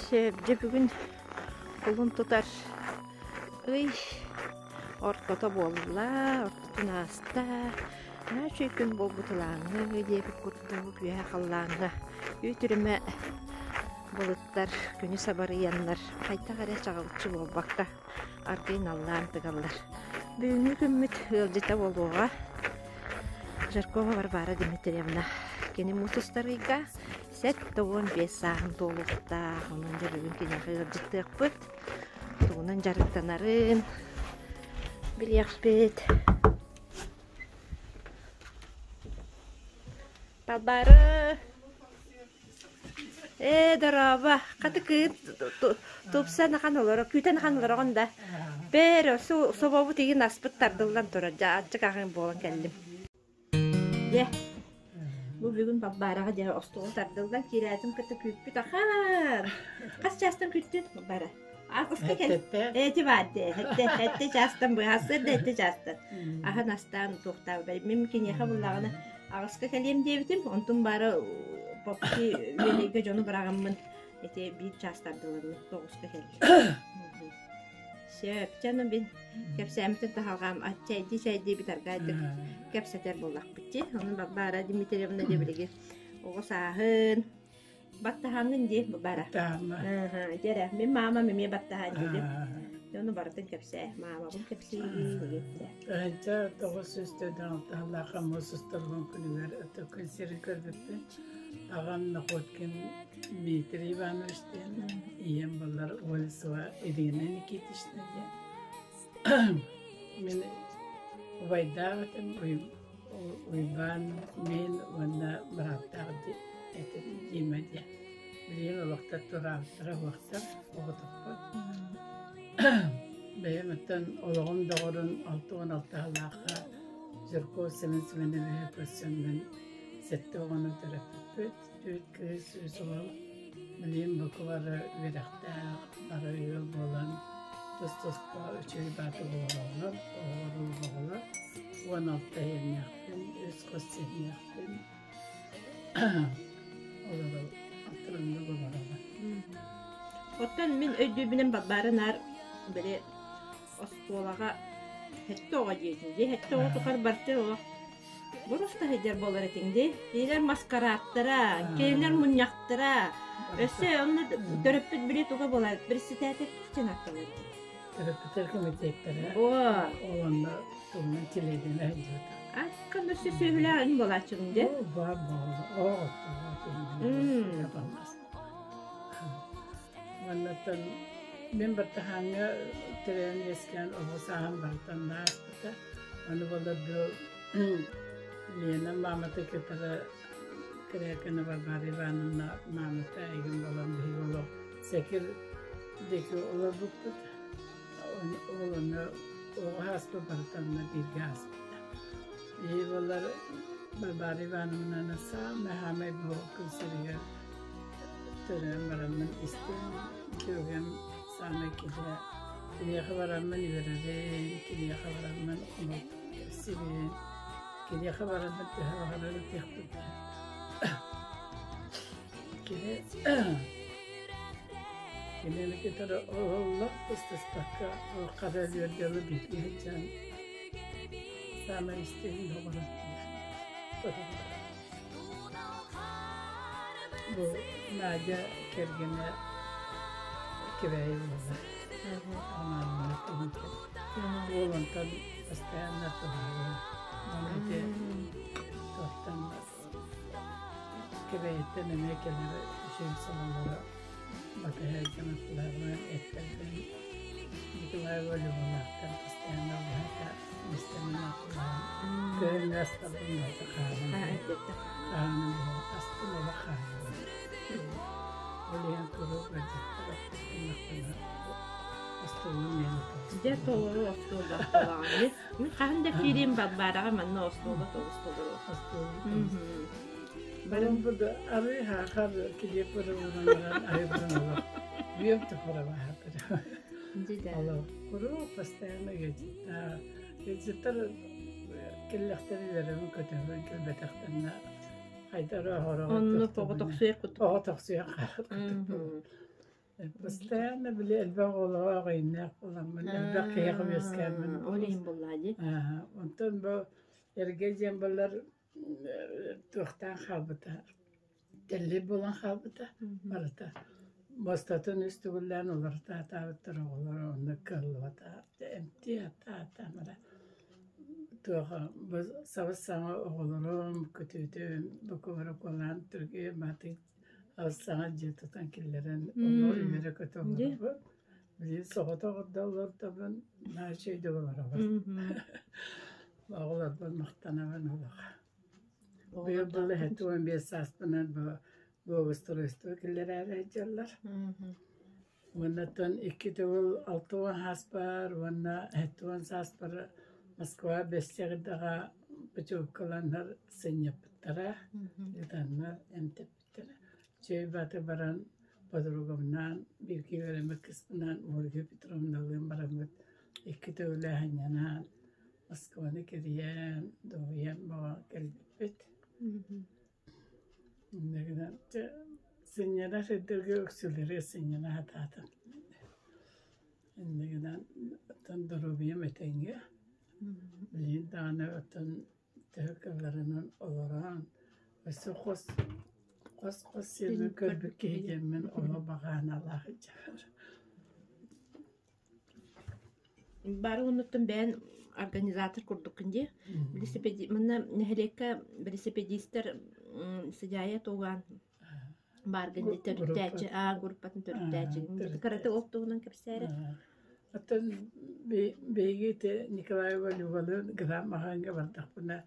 Сөп, дьэ бүгүн кулун тутар ый ортото буолла, ортотун ааста. Наһаа үчүгэй күн буолбут ылааҥҥы диэбит курдук үөһэ халлааҥҥа үүт-үрүмэ былыттар күнү сабарыйаннар хайдах эрэ чаҕылыччы буолбакка аргыый наллаан тыгаллар. Бүгүҥҥү күммүт ыалдьыта буолуоҕа Жаркова Варвара Дмитриевна. Кини муус устар ыйга 75 сааһын туолуохтаах. Онон дьэ бүгүн киниэхэ ыалдьыттыахпыт. Тугунан дьарыктанарын билиэхпит. Балбары! Ээ, дорообо. Хаты кыыт тупсан ахан олоро, күүтэн ахан олороҕун да. Бээр, собобут игин аспыт тардыллан турар. Дьэ, аччык аҕыҥ буолан кэллим. Дьэ, бу бүгүн Балбаараҕа дьэ остуол тардыллан киирээтим кытта күүппүт ахан. Хас чаастан күүттүн Балбаара? Аҕыска кэл. Эти баар дee. Эттэ, эттэ чаастан быһассыр да эттэ чаастан. Аһын астаан туохтаабытай. Мин киниэхэ буллаҕына аҕыска кэлиэм диэбитим. Онтум баара попки үөлэйгэ дьону быраҕаммын ити биир чаас тардылынным. Тоҕуска кэллим. Сөп, чэ ону мин кэпсээммитин таһалҕаам чэйдии-чэйдии бүтэргээдик кэпсэтэр буоллахпыт дии. Ону Балбаара Дмитриевна дьэ билигин оҕо сааһын баттаһаҥҥын дии Балбаара. Дьэ эрэ, мин маамам эмиэ баттаһаан диэтим. Дьэ ону барытын кэпсээ, маамабын кэпсиигин диэтэ. Ыһынча 996 сыллаахха муус устар күнүгэр күн сирин көрбүппүн. Аҕам Находкин Дмитрий Иванович диэн, ийэм буоллар Олесова Ирина Никитична диэн. Мин убайдаах этим, Уйбаан, мин уонна бырааттаах этим Дима диэн. Билигин олохтор тураабыттара уохтар, оҕотохпут. Бэйэм оттон олоҕум доҕорун 66 сыллаахха Жирков Семен Семеновиһы көрсөммүн сэттэ оҕону төрөппүппүт. Түөрт кыыс, үс уол. Билигин бука бары үөрэхтээх, бары ыал буолан тус-туспа үчүгэй бааты олороллор, оҕолору оҕолор. 16 иһиннээхпин, үс хос сиэннээхпин. Олорор, аттарыннык олоробун. Оттон мин өйдүүбүнэн Балбаара наар били оскуолаҕа сэттэ оҕо диэтин дии. Сэттэ оҕо тухары барыта олох Боруста сылдьар буолар этиҥ дии. Кинилэр маскарааттара, кинилэр мунньахтара. Өссө онно төрөппүт били туга буолар, председатель туох ааттанар дии. Төрөппүттэр комитеттэрэ Оо. ол онно туһунан чилиэнинэ сылдьыбыта. Аккан өссө сүөһүлээх ин буолааччыгын дии. Оо, баар буолла. Оо, оттоо, Маннаттан мин баттахааҥҥа төрөөн үөскээн оҕо сааһым барытан ааспыта. Аны буолар бу Лена маамата кытары Корякина Варвара Ивановна маамата эйигин буолан биһиги олох Сэкир диэки олорбуппут. Ол онно оҕо ааспыт барыта онно бииргэ ааспыта. Биһиги буоллар Варвара Ивановнаны саамай-саамай бу күн сиригэр төрөөн бараммын истэн, дьүөгэм саамай киһи киниэхэ бараммын үөрэбин, киниэхэ бараммын кэпсиибин, киниэхэ бараммын төһө баҕарар ытыахпын Кини кинини кытары олох быстыспакка хара өлүөр дылы бииргэ сылдьан саамай истиҥ доҕорум Бу Надя кэргэнэ Кэбээйи буолла. Анаанна туһун Уол онтон постоянно туһаайар. Ону ити туохтан Кэбээйиттэн эмиэ кэлэр үчүгэй сололоро батыһа дьонуттарбын эттэрбин Николаева Любалаахтан постоянно быһата миэстэбин ааттаан күһүҥҥү астарбын барыта хаалан хаһааным буолан астым олох хааллым ол иһин куруук ыалдьыттар аттахтарына остуолум миэнэ Дьэ толору остуоллаах буолаҕын. Мин хаһан да киириим Балбаараҕа манна остуола тобус толору. Баран бу да арыы хаахар килиэп баран баран аһыырдан олох бүөм туппарабаһатыр. Олох куруук постоянно ыалдьыттаах. Ыалдьыттар кэллэхтэрэ үөрэбин көтөбүн кэлбэтэхтэринэ хайдах эрэ Онно оҕо тохсуйар курдук. Оҕо тохсуйар хаалар курдук. Постоянно били элбэх оҕолоох өйүннээх буоламмын, элбэх киһиэхэ үөскээммин. Ол иһин буоллаа дии. Онтон бу эргэ дьиэм буоллар туохтаан хаалбыта, тэллэй буолан хаалбыта барыта. Муостатын үс төгүллээн уларыта сатаабыттар оҕолор онно кыаллыбата. Эмтии сатаатаан эрэ туох бу сабыс-саҥа оҕолорум, күтүөтүм бу куолаан түргэн баатый саҥа дьиэ тутан киллэрэн ону үөрэ-көтө олоробут. Билигин соҕотох да олордобун, наһаа үчүгэйдик олоробун. Оҕолорбор махтанабын олох. Быйыл был 75 сааспынан бу благоустройство киллэрээри сылдьаллар. Уоннаттан икки төгүл 60 сааспар уонна 70 сааспар Москва Бэстиэҕирдэҕэ путевкаланнар сынньаппыттара, ытаннар эмтэппиттэрэ. Чэй баты баран подругабынаан бииргэ үөрэммит кыыспынаан Ольга Петровналыын бараммыт икки төгүл сынньанан Москваны кэрийэн, дуоһуйан бөҕө кэлбиппит. Инньэ гынан дьэ сынньана сылдьарга үксүлэри сынньана сатаатым. Инньэ гынан оттон доруобуйам этэҥҥэ. Билигин даҕаны оттон төһө кыалларынан олорон өссө хос хос-хос сиэбин көрбүт киһи диэммин олох баҕааналаах сылдьабын. Бары оннуттан бэйэн организатор курдуккун дии. Велосипеди манна нэһилиэккэ велосипедистэр сыдьаайа туогаан бааргын дии төрүттээччи аа группатын төрүттээччи. Кыраты ол туһунан кэпсээрэ. Оттон биһиги ити Николаева Любалыын Граф Маҕаҥҥа бардахпына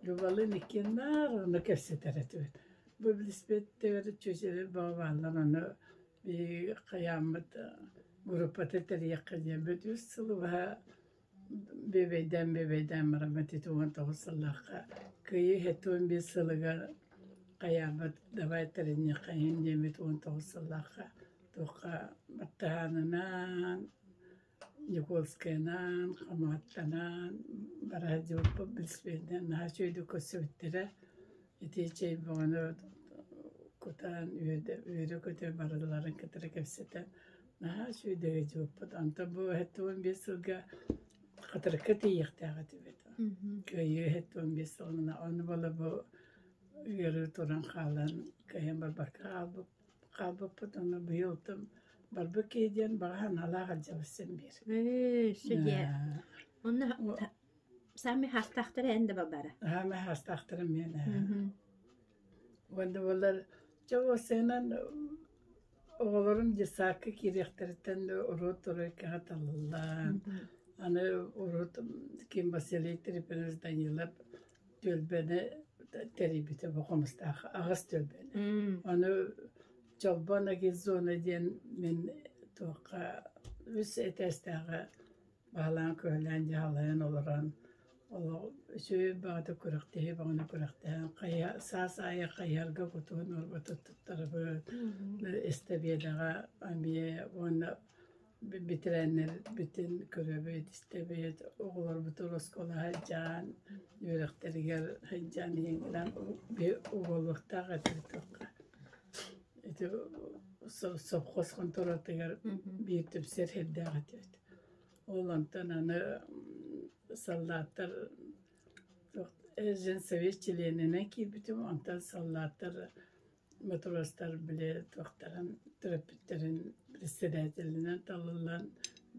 Любалыын иккиэн наар ону кэпсэтэр этибит. Бу билиспиттэр чүөчэлэр бөҕө бааллар ону биһиги хайааммыт группата тэрийиэххэ диэммит үс сылы быһа бүөбэйдээн-бүөбэйдээн бараммыт ити 19 сыллаахха Кыайыы 75 сылыгар хайаабыт давай тэриниэххэ иһин диэммит 19 сыллаахха туохха баттаһаанынан Никольскайынан, Хамаҕаттанан бара сылдьыбыппыт билсибитинэн наһаа үчүгэйдик көрсүбүттэрэ. Ити чэй бөҕөнү кутан үөрэ-көтө барыларын кытары кэпсэтэн наһаа үчүгэйдик сылдьыбыппыт. Онтон бу 75 сылга Хатырыкка тиийиэхтээх этибит. Кыайыы 75 сылына ону буола бу ыарыы туран хаалан кыайан барбакка хаалбыппыт. Ону быйыл барбыт киһи диэн баҕа санаалаах илдьэбит син биир. Сүдэ. Онно саамай хаастаахтара эн да балбаара. Саамай хаастаахтара миэнэ. Уонна буолар чэ уопсайынан оҕолорум детсадка киириэхтэриттэн урут тройкаҕа талыллан, аны урут ким Василий Трифонович Данилов түөлбэни тэрийбитэ бу Хомустаах аҕыс түөлбэни. Ону Чолбон агитзона диэн мин туохха үс этээстээҕи баһылаан-көһүлээн дьаһалайан олорон олох үчүгэй баҕата күрэхтэһии баҕана күрэхтэһэн хайа саас аайы хайыһарга кутуһун уорбата туттарабыт эстэбиэдэҕэ эмиэ уонна бэтэрээннэрбитин көрөбүт истэбит оҕолорбутун оскуолаҕа сылдьан үөрэхтэригэр сылдьан иһин угуолуохтаах этибит туохха ити совхоз хонтуоратыгар биир түмсэр сирдээх этибит. Ол онтон аны саллааттар женсовет чилиэнинэн киирбитим, онтон саллааттар матростар били туохтарын төрөппүттэрин председателинэн талыллан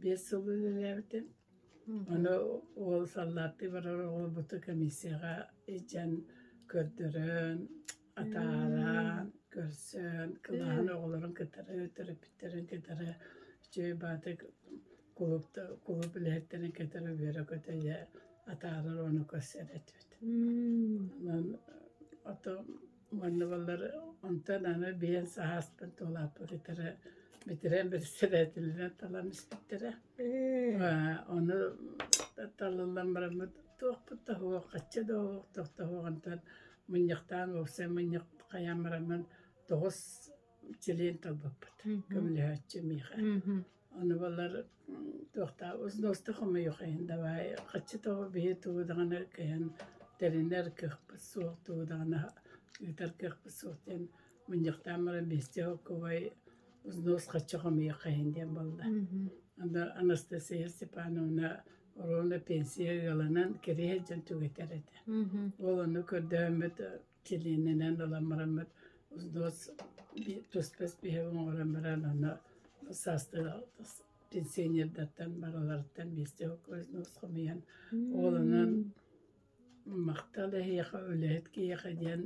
5 сыл үлэлээбитим. Ону уол саллааттыы барар оҕолорбуту комиссияҕа илдьэн көрдөрөн, атааран, көрсөн, кылааһын оҕолорун кытары, төрөппүттэрин кытары үчүгэй баатык кулууп үлэһиттэрин кытары үөрэ-көтө дьэ атаарар ону көрсөр этибит. Онон ото манна баллар онтон аны биэн сааспын туолааппыт кытары бэтэрээн бэрэссэдээтэлинэн талан испиттэрэ. Ону талыллан бараммыт туохпут да суох, хачча да суох, туох да суох онтон мунньахтаан уопсай мунньах хайаан бараммын тоҕус чилиэн талбыппыт көмөлөһөөччү миэхэ. Ону балар туохтаа узноста хомойуохайын давай хаччы тоҕо биһи тугу даҕаны кыайан тэринэр кыахпыт суох, тугу даҕаны ыытар кыахпыт суох диэн мунньахтаан баран биэстии холкуобай. Взнос хаччы хомуйуохха иһин диэн буолла. Анда Анастасия Степановна оруобуна пенсия ыалынан кириэһэ дьон түгэтэр этэ. Ол ону көрдөһөммүт чилиэнинэн ылан бараммыт взнос туспа испииһэк оҥорон баран онно саастыы пенсионердартан барыларыттан биэстэ взнос хомуйан ол онон махтал эһиэхэ үлэһит киһиэхэ диэн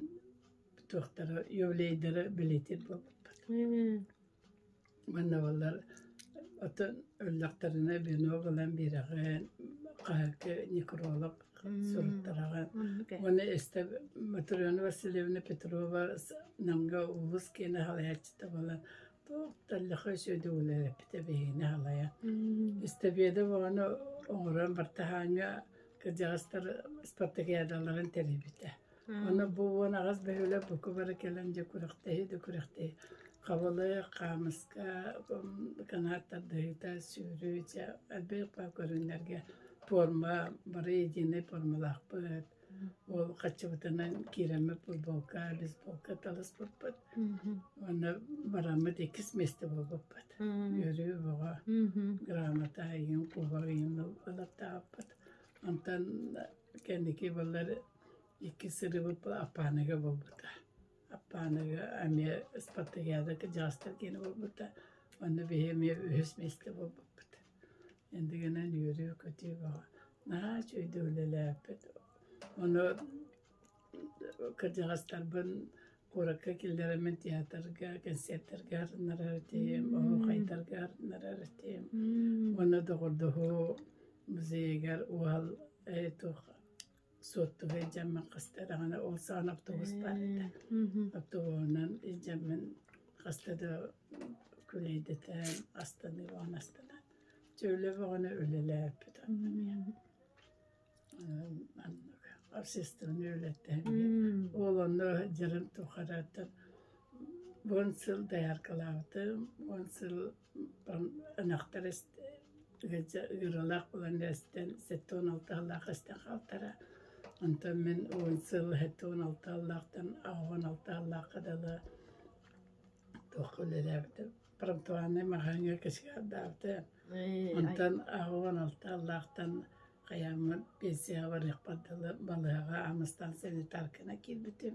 туохтара юбилейдара бэлиэтиир буолбуппут. Манна буоллар оттон өллөхтөрүнэ венок ылан биэрэҕин, хаһыакка некролог суруттараҕын. Уонна истэ Матрена Васильевна Петрова Намга улуус киэнэ салайааччыта буолан туох да лөхө сүөдүгүлээппитэ биһигини салайан. Истэбиэдэ оҕону оҥорон бартаһааҥҥа кырдьаҕастар спартакиадаларын тэрийбитэ. Аны бу 18 бөһүөлэк бука бары кэлэн дьэ күрэхтэһии да күрэхтэһии. Хабылы, хаамыска, канат тардыһыыта, сүүрүү дьэ элбэх көрүҥнэргэ пуорма, бары единый пуормалаахпыт. Ол хаччыбытынан киирэммит футболка, бейсболка таласпыппыт. Уонна бараммыт иккис миэстэ буолбуппут. Үөрүү бөҕө, грамота игин, кубок игин ылаттаабыппыт. Онтон кэнники балар Иккис сырыыбыт Аппааныга буолбута. Аппааныга эмиэ спартакиада кырдьаҕастар киэнэ буолбута. Онно биһи эмиэ үһүс миэстэ буолбуппут. Эндигинэн үөрүү-көтүү бөҕө. Наһаа үчүгэйдик үлэлээппит. Ону кырдьаҕастарбын куоракка киллэрэммин театрга, концертарга арыннарар этим, оһуохайдарга арыннарар этим. Уонна доҕордоһуу музейыгар уол туох Суоттуга илдьэммин хаста даҕаны ол саҕана автобус баар этэ. Автобуһунан илдьэммин хаста да күлэйдэтэн, астаныы астанан. Дьэ үлэ бөҕөнү үлэлээппит онно эмиэ. Маннык общественнай үлэттэн Ол онно дьарым тухараттан уон сыл дояркалаабытым, уон сыл ынахтар ыарыылаах буолан эстэн 76 сыллаах эстэн хаалтара. Онтон мин уон сыл 76 сыллаахтан 86 сыллаахха дылы туохха үлэлээбитим. Промтоварнай маҕаһыыҥҥа кочегардаабытым. Онтон 86 сыллаахтан хайааммын пенсияҕа барыахпар дылы балыыһаҕа Амыстан санитаркана киирбитим.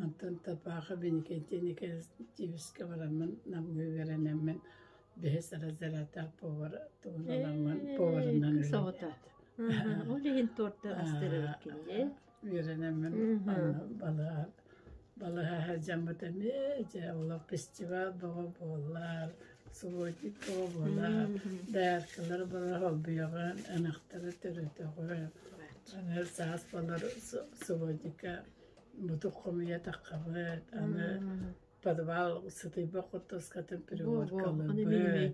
Онтон Тапаха Беникентий Николаевичка бараммын Намҥа үөрэнэммин бэһис разрядтаах повар тугун ыламмын поварынан Соҕото. Ол иһин торты астырыбыккин дии. Үөрэнэммин балыыһа балыыһа сылдьаммыт эмиэ дьэ олох фестиваль бөҕө буоллар, субботник бөҕө буолар, дояркалар бары холбуйаҕын, ынахтары төрөтөҕүн. Аны саас буолар субботникка мутук хомуйа таххабыт, аны подвал сытыйбах хортуоскатын приборкалыыбыт,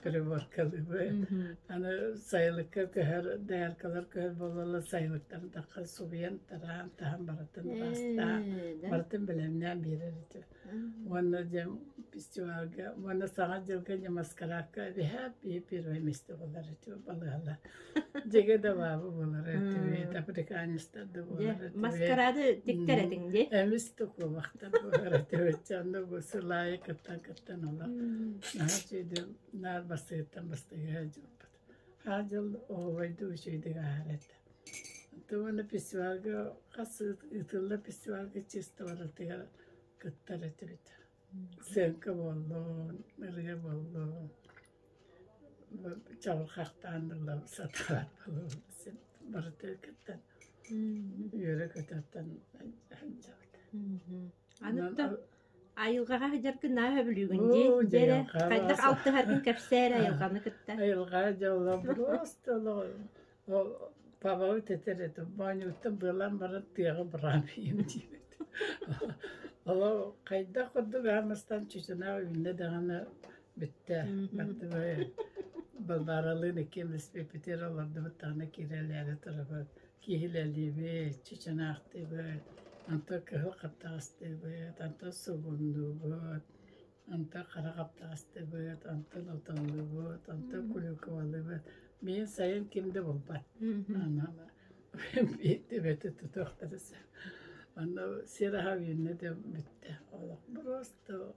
приборкалыыбыт. Аны сайылыкка көһөр, дояркалар көһөр буолаллар, сайылыктарын тахха субуйан, тараан, таһан барытын ыраастаан, барытын бэлэмнээн биэрэр этим. Уонна дьэ фестивальга, уонна Саҥа дьылга дьэ маскарадка эбиһээт биһи первое место буолар этим балыыһалар. Дьигэ да баабы буолар этибит, африканецтар да буолар этибит. Маскарады тиктэр этиҥ дии. Эмис тукубахтар буолар этибит. Онно бу сыл аайы кыттан-кыттан олох наһаа үчүгэйдик наар бастыгыттан бастыгыга дьылпыт. Хаа дьыл оһуобайдык үчүгэйдик ааһар этэ. Онтон фестивальга хас ыытыллар фестивальга чисто барытыгар кыттар этибит. Сценка буоллун, ырыа буоллун. Чабырҕахтаан ыла сатаабат буолабын барыта кыттан үөрэ-көтөттөн сылдьабыт. Аныттан айылҕаҕа сылдьаргын наһаа сөбүлүүгүн дии. Дьэрэ хайдах алтыһаргын кэпсээр айылҕаны кытта. Айылҕа дьоло просто папабыт этэр этэ моонньуттан быалаан баран тыаҕа быраан ийэм диэбит. Олох хайдах курдук аамастан чучунаах үүннэ даҕаны Бүттэ. Бардыбы Балбааралыын иккиэн билсибиппитигэр олордубут даҕаны киирэлээри турабыт. Киһилэлиибит, чычынаахтыыбыт, онтон кыһыл хаптаҕастыыбыт, онтон сугуннуубут, онтон хара хаптаҕастыыбыт, онтон отоннуубут, онтон клюквалыыбыт. Миин сайын ким да булбат. Биир төбөтө тутуохтара сөп. Онно сир аһа үүннэ да бүттэ. Олох просто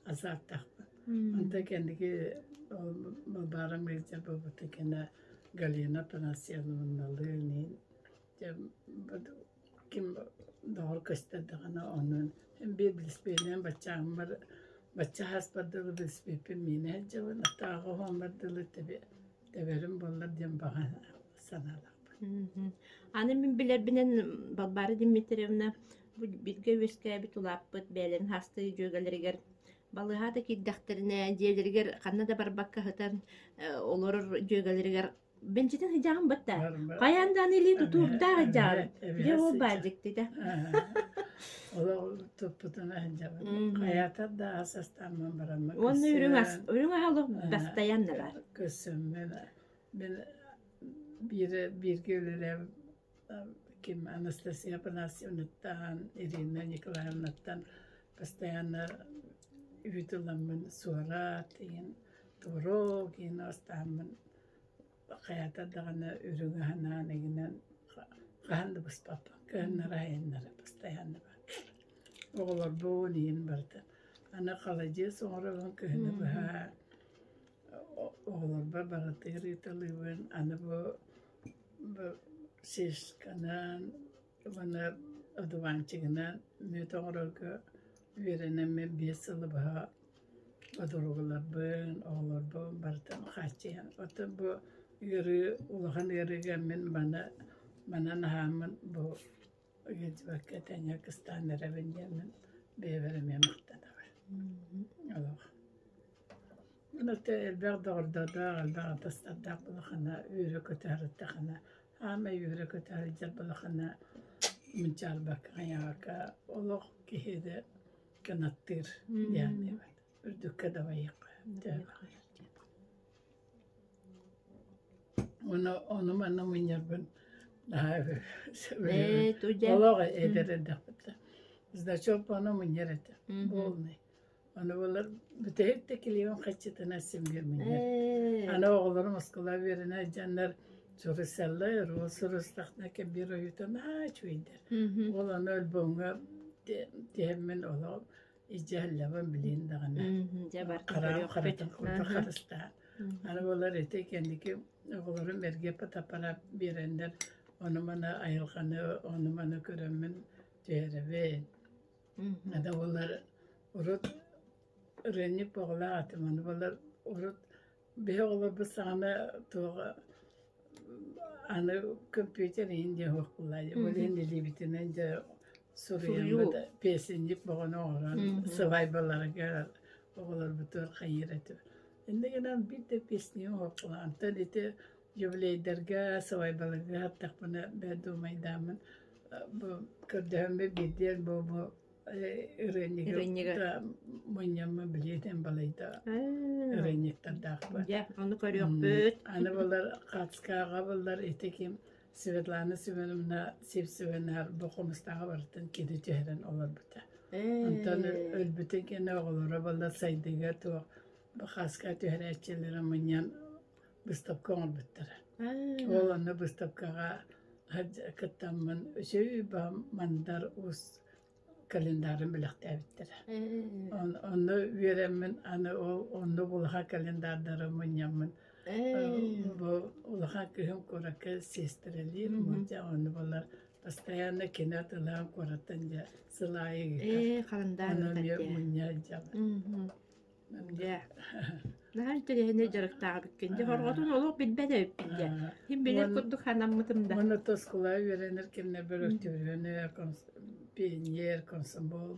азааттаахпын. Онтон кэнники ол Балбаара Мырза буолбута кэннэ Галина Афанасьевналыын дьэ ким доҕор көстөр даҕаны онон биир билиспиэнинэн баччааҥмар бачча ааспар дылы билиспиппин миинэ сылдьабын аттааҕы оһуоммар дылы тэбэрим буоллар диэн баҕа санаалаахпын. Аны мин билэрбинэн Балбаара Дмитриевна бу бииргэ үөскээбит улааппыт бэйэлэрин хаастыы дьүөгэлэригэр балыыһа да киирдэхтэринэ дьиэлэригэр ханна да барбакка сытан олорор дьүөгэлэригэр бенчитин сыдьаҕын бытта хайаан даҕаны илии тутуурдаах ыдьаҕын дьэ ол баар дьиктитэ. Олох туппутуна сылдьабын. Хайаатар да ас астааммын бараммын Уонна үрүҥ ас үрүҥ аһа олох бастайан да бар. Көрсөммүн мин биир бииргэ үлэлээбит ким Анастасия Афанасьевнаттан, Ирина Николаевнаттан постоянно үүт ыламмын суорат иһин творог иһин астааммын хайата даҕаны үрүҥ аһынаан игинэн хаһан да быспаппын кыһыннары айаннары постоянно бар оҕолорбун иһин барыта аны халадьыас оҥоробун кыһыны быһа оҕолорбор барытыгар ыыталыыбын аны бу сишканан уонна одуванчигынан мүөт оҥорорго үөрэнэммин 5 сылы быһа подругаларбын, оҕолорбун барытын хааччыйан. Оттон бу ыарыы улахан ыарыыга мин маны манан аһааммын бу ыалдьыбакка тэҥҥэ кыстаан эрэбин диэммин бэйэбэр эмиэ махтанабын. Олох. Онон элбэх доҕордордоох, элбэх атастардаах буоллаххына үөрэ-көтө сырыттаххына, аамай үөрэ-көтө сылдьар буоллаххына мунчаарбакка, хайаабакка олох киһи да кынаттыыр диэн үрдүккэ дабайыахха Ону ону-маны мунньарбын наһаа олох эдэр эрдэхпиттэн. Значок ону мунньар этэ, полный. Ону булар бүтэһик да килиэбин хаччытынан симгир мунньар. Аны оҕолорум оскуола үөрэнэ сылдьаннар суруйсаллар, ол сурустахтарына кэмбиэр ойуута наһаа үчүгэйдэр. Ол аны альбомҥа тиһэммин олох илдьэ билин даҕаны. Хараҕым харатын курдук харыстаан. Аны буолар ити кэнники оҕолорум эргэ фотоаппарат биэрэннэр ону-маны айылҕаны ону-маны көрөммүн түһэрэбин. Аны буолар урут ырыанньык оҕолоох этим, аны буолар урут биһи оҕолорбут саҕана туох аны компьютер иһин диэн суох буоллаа дии. Ол иһин илиибитинэн дьэ суруйаммыт песенник бөҕөнү оҥорон сыбаайбаларыгар оҕолорбутугар хайыыр этим. Инньэ гынан биир да песни оҥорбуппун. Онтон ити юбилейдарга, сыбаайбаларга аттахпына бэрт думайдааммын бу көрдөһөммүт биирдии альбому ырыанньыгы мунньаммын билиэтин балайда ырыанньыктардаахпын. Дьэ, ону көрүөхпүт. Аны булар Хацкаҕа буллар ити ким Светлана Семеновна Сивцеванаар бу хомустааҕы барытын кини түһэрэн олорбута. Онтон өлбүтүн кэннэ оҕолоро баллар сайдыыга туох хаска түһэрээччилэри мунньан быыстапка оҥорбуттара. Ол онно быыстапкаҕа кыттаммын үчүгэй мандар уус календарын бэлэхтээбиттэрэ. Онно үөрэммин аны ол оннук улахан календардары мунньаммын бу улахан кыһым куоракка сиэстэрэлиир дьэ ону булар постоянно кини атылаан куораттан дьэ сыл аайы ыытар. Ону эмиэ мунньа сылдьабын. Дьэ. Наһаа интэриэһинэй дьарыктаах эбиккин. Дьэ, хорҕотун олох билбэт эбиппин дьэ. Ким билэр курдук санаммытым да. Уонна оскуолаҕа үөрэнэр кэмнэрбэр өктөбүрүөнэ пионер, комсомол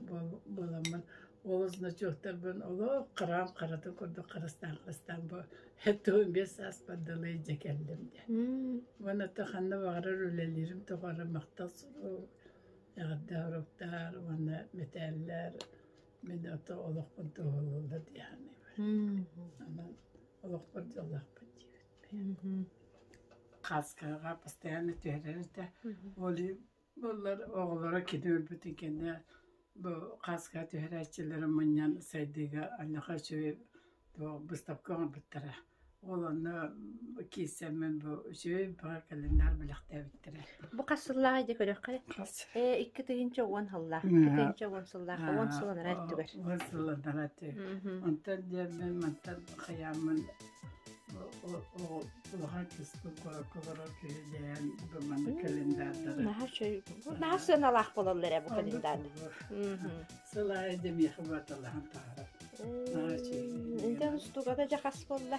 буоламмын ол значоктарбын олох хараам харатын курдук харыстаан-харыстаан бу 75 сааспар дылы илдьэ кэллим дьэ. Уонна ханна баҕарар үлэлиирим тухары махтал сурук, эҕэрдэ суруктар уонна мэтээллэр мин ото олохпун туоһулууллар дии саныыбын. Онон олохпор дьоллоохпун диибин. Хаскаҕа постоянно түһэрэр этэ. Ол буоллар оҕолоро кини өлбүтүн кэннэ бу хаска түһэрээччилэри мунньан сайдыыга аныаха үчүгэй туох быыстапка оҥорбуттара. Ол онно киирсэммин бу үчүгэй баҕа кэлиннэр бэлэхтээбиттэрэ. Бу хас сыллааҕый дьэ көрүөххэ? Хас? 2010 сыллаах. 2010 сыллаах. 10 сыл анараа өттүгэр. 10 сыл анараа өттүгэр. Онтон диэммин мантан хайааммын улахан кыыспын куоракка олорор киһи диэн бу манна календаардары. Наһаа үчүгэй. Наһаа сыаналаах буолаллар ээ бу календарь. Сыл аайы да миэхэ бааталаһан таһаарар. Интэн устугата дьэ хас буолла?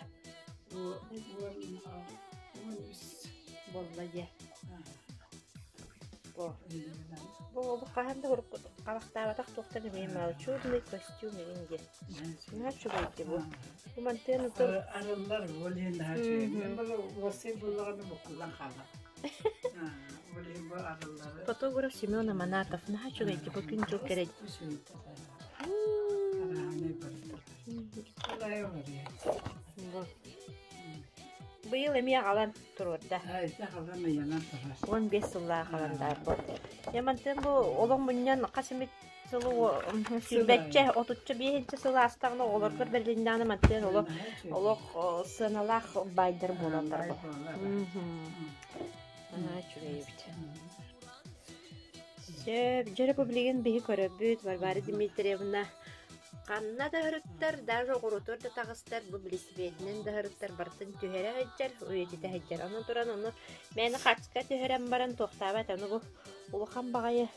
13 Буолла дьэ. Бу. Бу олох хаһан да урукку харахтаабатах туохтан эмиэ чудный костюм игин диэн. Наһаа үчүгэй бу. Бу мантыан утар Арыллар ол иһин наһаа үчүгэй. Мен бу уоссай буоллаҕына буккуллан хаалар. Ол иһин бу арыллары Фотограф Семен Аманатов наһаа үчүгэй бу күн дьыл кэрэ. Бу. Быйыл эмиэ аҕалан туруорда. 15 сыллаах халандаар бу. Дьэ мантан бу олох мунньан хас эмит сылы сүүрбэччэ, отучча биэһинчэ сыл аастаҕына оҕолоргор бэрилиннэҕинэ мантан олох олох сыаналаах баайдар буолаллар бу. Наһаа үчүгэй эбит. Сөп, дьэ бу билигин биһи көрөбүт Варвара Дмитриевна ханна да ыһырыттар, даже оҕурутуор да таҕыстар, бу билисипиэтинэн да ыһырыттар барытын түһэрэ сылдьар, үйэтитэ сылдьар. Онон туран ону мээнэ хаачыска түһэрэн баран туохтаабат, аны бу улахан баҕайы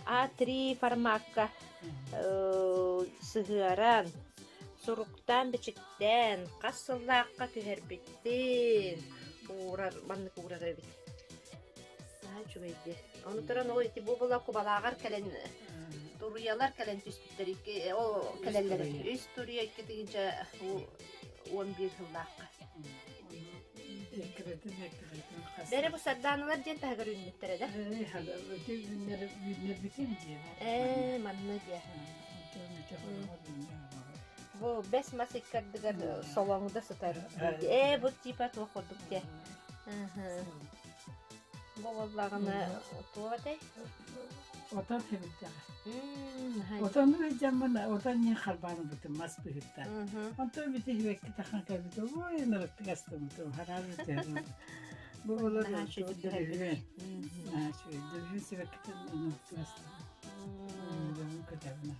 А3 формакка сыһыаран, суруктаан-бичиктээн хас сыллаахха түһэрбиттин уурар, маннык уурар эбит. Наһаа үчүгэй дии. Ону туран ол ити бу була кубалааҕар кэлэн туруйалар кэлэн түспүттэр икки ол кэлэллэр үс туруйа 2011 сыллаахха. Бэрэ бу сардааналар диэн таһыгар үүнмүттэрэ да? Ээ, манна диэ. Бу бэс мас иккардыгар солоҥдо сытар. Ээ, бу типа туох курдук диэ. Бу буоллаҕына туох этэй? Отон хэбиттэҕэ. Отону ыйдьаммын отон ньин харбааныбытым мас быһыттан. Онтон бити хибэкки тахан кэлбит ой ынырыктык астыммытым хараабыт Бу болар дөрүһүөн. Дөрүһүөн сибэккитин ынырыктык астыммытым. Көтөбүн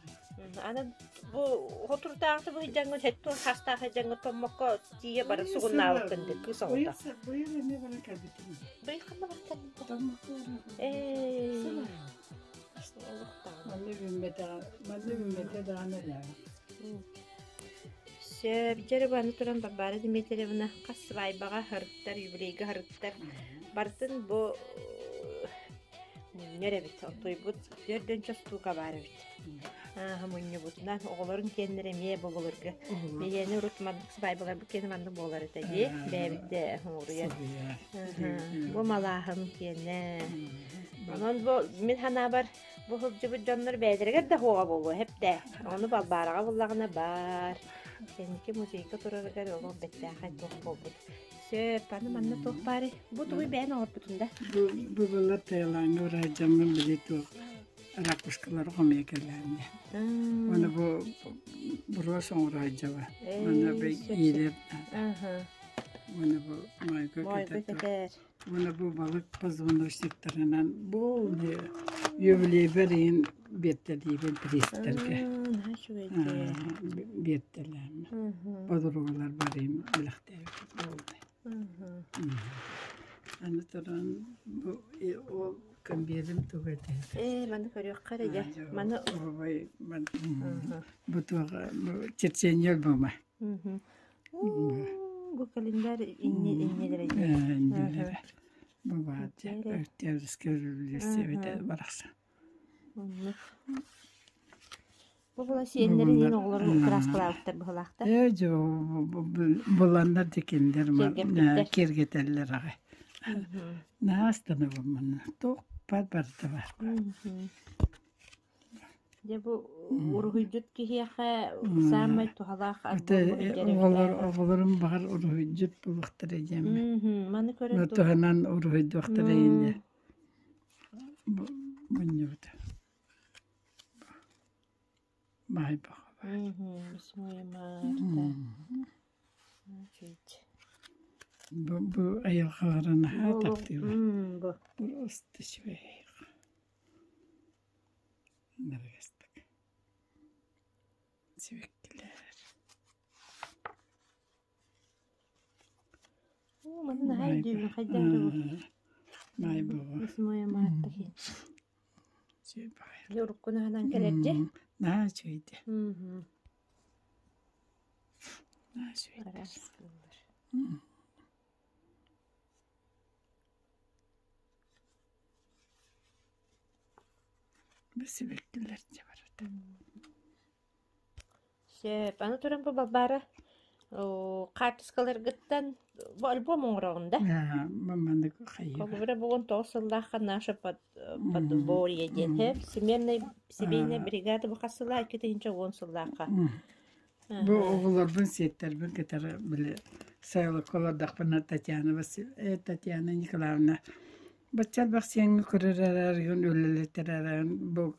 Аны бу хотурдааҕыта бу дьаҥҥын сэттион саастаах дьаҥҥын томмокко тиийэ бары сугуннаабыккын дии кыыс оҕото. Быйыл эмиэ баран кэлбитим. Быйыл ханна баран кэлбитим? Томмокко Ээ. Манна үүммэтэҕэ, манна үүммэтэ даҕаны элээҕэ. Сөп, дьэ бу аны туран Варвара Дмитриевна хас свадьбаҕа һырыттар, юбилейга һырыттар барытын бу мунньар эбит. Оттуйбут 4 штука баар эбит. Ааһа мунньубутунан оҕолорун киэннэрэ эмиэ боболорго. Бэйэни урут маннык сыбаайбаларбыт киэнэ маннык буолар этэ дии. Бэйэбит да оҥоруйан. Бу малааһын киэнэ. Онон бу мин санаабар бу сылдьыбыт дьоннор бэйэлэригэр да суоҕа буолуо эптэ. Ону Балбаараҕа буллаҕына баар. Кэнники музейга турарыгар олох бэттээхэй туох буолбут. Сөп, аны манна туох баарый? Бу тугуй бэйэн оҥорбутун да? Бу бу былыр Таилаҥҥа ураһадьаммын били туох ракушкалары хомуйа кэлээннэ. Уонна бу буруос оҥороһдьаба. Манна бу иилэр уонна бу моойго кэтэр. Уонна бу балык позвоночниктарынан бу юбилейбэр иһин биэртэлиибин туристарга. Биэртэлээммин. Подругалар барыым бэлэхтээбит буолла. Аны туран бу ол Кэмбиэрим туга этэй? Ээ, маны көрүөххэ эрэ дьэ. Маны Бу туох черчение альбома. Бу календарь иннилэрэ дии. Иннилэрэ. Бу баар дьэ. Октябрьская революция эбитэ барахсан. Бу була сиэннэрин иһин оҕолорун кырааскалаабыттар быһылаахтар. Ээ дьэ буланнар да кинилэр киэргэтэллэр аҕай. Наһаа астынабын манна. Туох баар барыта баар. Дьэ бу уруһуйдьут киһиэхэ саамай туһалаах Оҕолор оҕолорум баҕар уруһуйдьут буолуохтара диэммин. Маны көрөн Туһанан уруһуйдуохтара инньэ. Мунньубута. Баай баҕа Восьмое марта. Бу, бу айылҕалара наһаа Бу таптыыбын. бу. Просто үчүгэй. Набыгастык. Сибэккилэр. Оо, маны наһаа өйдүүбүн хайдах эрэ бу. Маай буолуо. Восьмое марта киһи. Дьэ урукку наһанан кэлэр дьэ. Наһаа үчүгэй дии. Наһаа үчүгэй. Араас кыыллар. Бу сибэккилэр дьэ барыта. Сөп. Аны туран бу Балбаара хаартыскаларгыттан бу альбом оҥороҕун да? Маннык хайыыра. Холобура бу 19 сыллаахха наша подворье диэн һэ семейная семейная бригада бу хас сыллаах 2010 сыллаахха. Бу оҕолорбун сиэттэрбин кытары били сайылыкка олордохпуна Татьяна Василь Татьяна Николаевна бачча элбэх сиэҥҥэ көрөр эрээригин үлэлэтэр эрээрин бу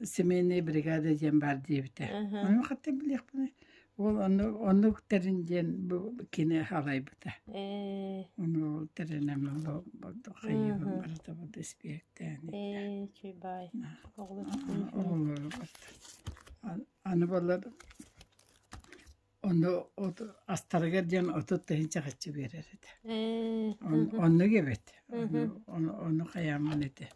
семейная бригада диэн баар диэбитэ. Ону хаттан билиэхпиний? Ол ону оннук тэрин диэн бу кини халайбыта. Ону ол тэринэн бу хайыыбын барыта бу испиэктээн. Чуйбай. Оҕолору барыта. Аны балар Ону астарыгар диэн 30 тыһыынча харчы биэрэр этэ. Оннук эбит. Ону хайааммын этэ.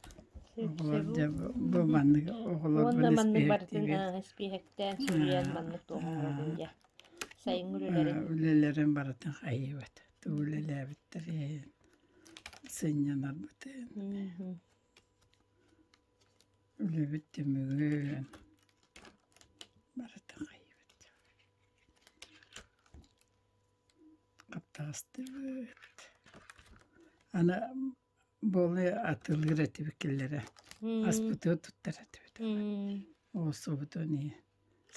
Оҕолор дьэ бу маннык оҕолорбун Уонна маннык барытын испииһэктиибин. испииһэктээн суруйан маннык туох оҥоробун дьэ. Сайыҥҥы үлэлэрин. Үлэлэрин барытын хайыыбыт. Тугу үлэлээбиттэрин, сынньанарбытын. Үлэбит түмүгүн барытын хайыыбыт. Хаптаҕастыбыт. Аны буолуо атыылыыр этибит киллэрэ. Аспытыгар туттар этибит. Оҕурсубутун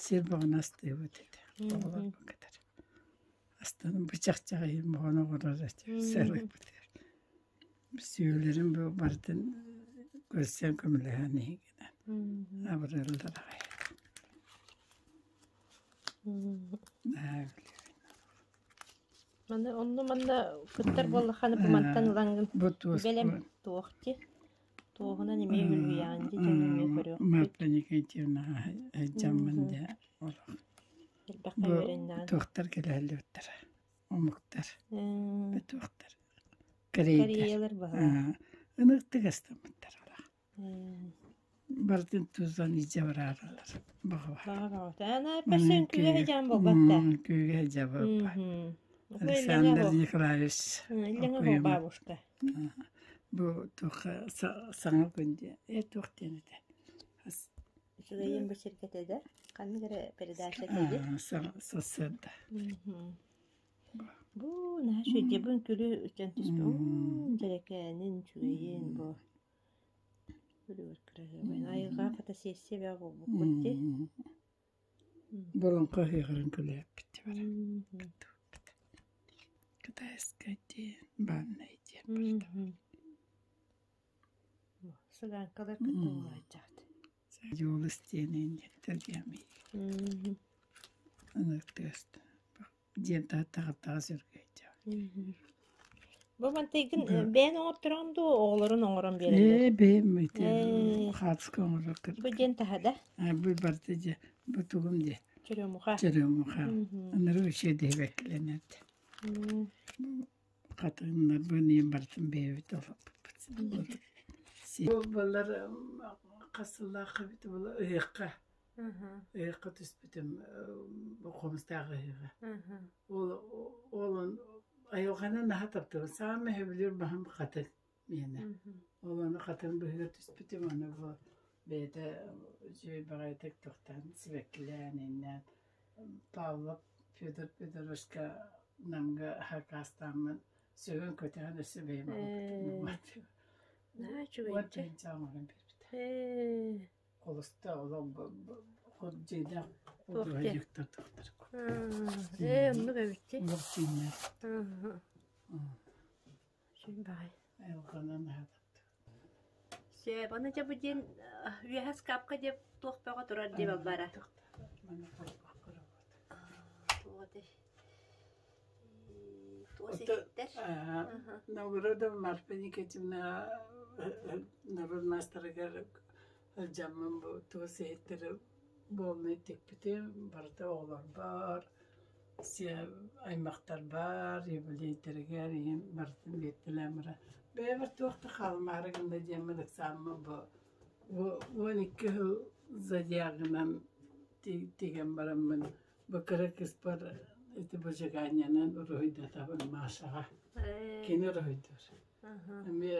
сир бөҕөнү астыыбыт этэ. Оҕолорбун кытары. Астан бычах-чах иһин бөҕөнү оҥорор этибит сыалыыбытыгар. Сүөлэрим бу барытын көрсөн көмөлөһөн иһигинэн абырыыллар аҕай Наһаа Маны онно манна кыттар буоллаххына бу мантан ылаҥҥын Бу туос бэлэм туох дии туоһунан эмиэ үлүйэҕин дии дьон эмиэ көрүөхпүт. Марта Никитьевна дьаммын дьэ олох Элбэххэ бу үөрэннэҕин. туохтар кэлэллибиттэрэ омуктар бөтүөхтэр кэриэйдэр Кореялар баһылаах. ыныктык астаммыттар барытын тузан илдьэ барааралар баҕабар Баҕа Ана персен күүһэ дьаан буолбатта. күүһэ дьабаппа Александр Николаевич Иллэҥэ бабушка. Бу туохха саҥа күн диэн э туох диэн этэ Үчүгэйин бу сиргэтэ да ханнык эрэ передача этэ дии. Сарсыарда. Бу наһаа үчүгэй бу үҥкүүлүү үтэн түспүт. Уу дьэрэкээнин үчүгэйин бу. Күлүгэр кыраһыабайын. Айылҕа фотосессия бөҕө буолбуккут дии. Болоҥхо ыһыаҕарын күлээппит бара. Кыттыбыппыт. Кытайскай диэн, бааннай диэн барда. Сыгаанкалар кытта буолааччаҕыт. Дьулус диэнин диэн Ыныктыаста диэн таһыттаҕа сүргэйдэ. Бу мантыйгын бэйэн оҥортороҕун дуу, оҕолорун оҥорон биэрэллэр? Ээ, бэйэм ити хаатыска оҥорор Бу диэн таһа да? Бу барыта дьэ, бу тугум дьэ? Черемуха. Черемуха. Анары үчүгэй диэбэккилэнэрдэ. Хатыҥнарбын ийэм барытын бэйэбит олорбуппут. Былыр хас сыллаахха эбит буолла ыһыахха ыһыахха түспүтүм хомустаах ыһыаҕа. Ол ол айылҕаны наһаа таптыыбын. Саамай сөбүлүүр маһым хатыҥ миэнэ. Ол ону хатыҥ быһыгар түспүтүм аны бу бэйэтэ үчүгэй баҕайытык тохтоон сибэккилээн иннээн Павлов Федор Федоровичка Намҥа хакаастааммын сөҕөн көтөҕөн өссө бэйэм оҥорбутум. Наһаа үчүгэй Уон тыһыынча оҥорон биэрбитэ. Холуста олох дьиэлээх художниктар тохтор. Ээ, оннук эбит дии. Олох дьиҥнээх. Үчүгэй баҕайы. Айылҕанан аһататтык. Сөп, аны дьэ бу диэн үөһэ скапка диэп туох бөҕө турар дии Балбаара. Маны холбоох көрөбүт. Туох этэй? Туос иһиттэр. Новгородов Марфа Никитична норуот маастарыгар сылдьаммын бу туос иһиттэри буолнай тикпитим, барыта оҕолорбор, аймахтарбар, юбилейдэригэр ийэм барытын биэртэлээн баран бэйэбэр туох да хаалымаары гынна диэммин ыксааммын бу 12 сыл зодиагынан тигэн бараммын бу кыра кыыспар ити быжиганиянан уруһуйдатабын Машаҕа. Кини уруһуйдуур. Эмиэ